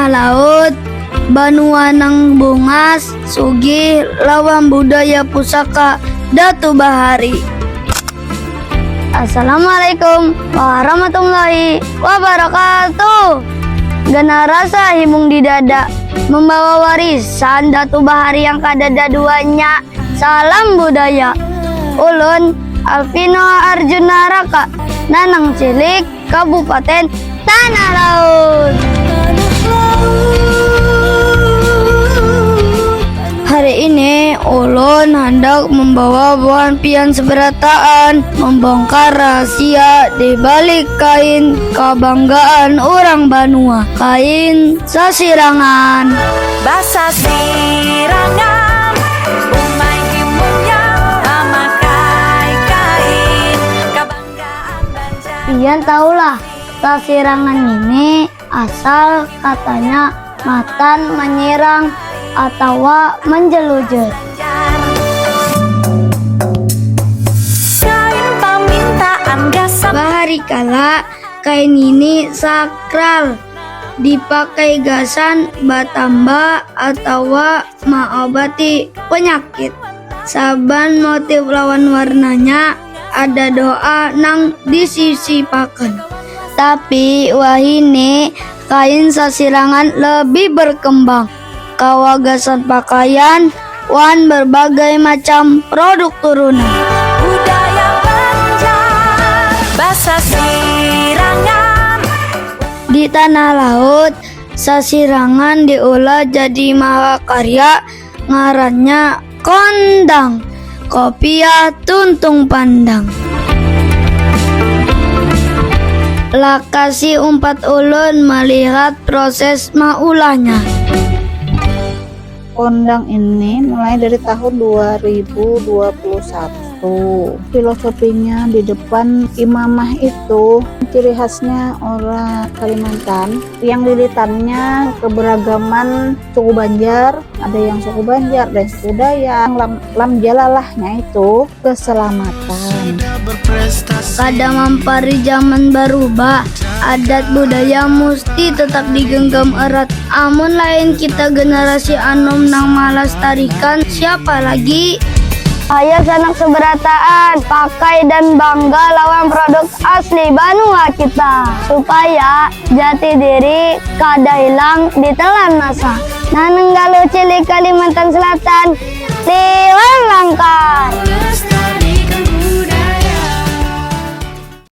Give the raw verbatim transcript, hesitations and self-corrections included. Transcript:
Laut, banua nang bungas, sugih lawan budaya pusaka Datu Bahari. Assalamualaikum warahmatullahi wabarakatuh. Ganal rasa himung di dada, membawa warisan Datu Bahari yang kadada duanya. Salam budaya. Ulun Alvino Arjuna Raka, Nanang Cilik, Kabupaten Tanah Laut. Hari ini ulun handak membawa buhan pian seberataan membongkar rahasia di balik kain kebanggaan orang banua, kain sasirangan. Basasirangan, umai himunnya mamakai kain kebanggaan Banjar. Pian tahulah, sasirangan ini asal katanya matan menyirang atawa menjelujur. Kain pamintaan gasan. Bahari kala, kain ini sakral, dipakai gasan batamba atawa maobati penyakit. Saban motif lawan warnanya ada doa nang disisipakan. Tapi wahini kain sasirangan lebih berkembang, kawa gasan pakaian, wan berbagai macam produk turunan. Budaya Banjar, basasirangan. Di tanah laut, sasirangan diulah jadi mahakarya ngarannya kondang, kopiah tuntung pandang. Lakasi umpat ulun melihat proses maulahnya. Kondang ini mulai dari tahun dua ribu dua puluh satu. Filosofinya di depan imamah itu, ciri khasnya orang Kalimantan. Yang dilitannya keberagaman suku Banjar, ada yang suku Banjar, ada yang suku Dayak, lam, lam jalalahnya itu keselamatan. Kada mampari zaman barubah, adat budaya musti tetap digenggam erat. Amun lain kita generasi anom nang malastarikan, siapa lagi? Ayo sanak seberataan, pakai dan bangga lawan produk asli banua kita, supaya jati diri kada hilang ditelan masa. Nah, nenggalu cilik Kalimantan Selatan, liwar langkar.